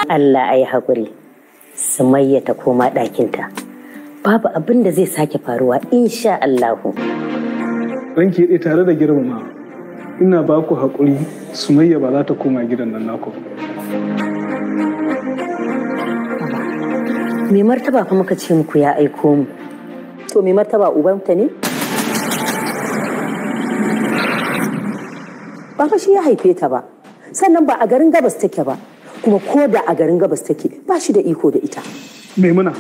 Allah a yi haƙuri, Sumayya ta koma ɗakinta. Babu abin da zai sake faruwa insha Allahu. Ranki ya tare da girmama, ina ba ku haƙuri Sumayya ba za ta koma gidan nan naku. Mai martaba fa muka ce muku ya aiko mu. To mai martaba ubanta ne? Ba fa shi ya haife ta ba, sannan ba a garin gabas take ba, kuma ko da a garin gabas take ba shi da iko da ita. Maimuna,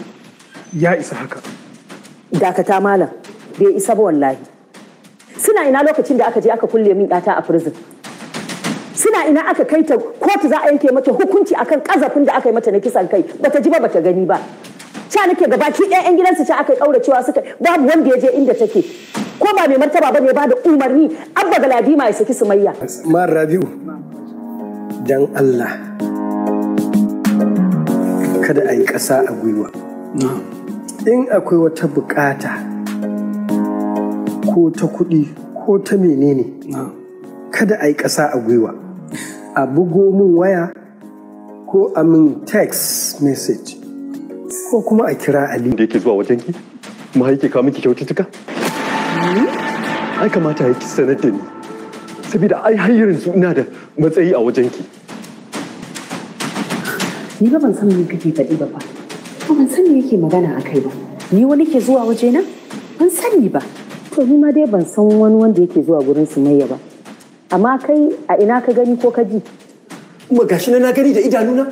ya isa haka. Dakata malam, bai isa ba wallahi. Suna ina lokacin da aka je aka kulle min ɗata a prison? Suna ina aka kai ta kotu za a yanke mata hukunci akan kazafin da aka yi mata na kisan kai, bata ji ba bata gani ba. Ca nake gabaki ɗaya 'yan gidansu ca aka yi ƙauracewa suka babu wanda ya je inda take. Ko ba mai martaba ba ne ba da umarni Abba Galadima ya saki Sumayya. Mar Rabi'u, dan Allah kada a yi ƙasa a gwiwa. In akwai wata buƙata ko ta kuɗi ko ta menene, kada a yi ƙasa a gwiwa. A bugo min waya ko a min text message ko kuma a kira Ali. Da yake zuwa wajenki, kuma yake kawo miki kyaututtuka? Ai kamata ya ki sanar da ni, saboda ai har yanzu ina da matsayi a wajenki. Ni ba ban san me kake faɗi ba fa. Ba ban san me yake magana a kai ba. Ni wani ke zuwa wajena? Ban sani ba. To ni ma dai ban san wani wanda yake zuwa gurin Sumayya ba. Amma kai a ina ka gani ko ka ji? Kuma gashi na gani da idanuna.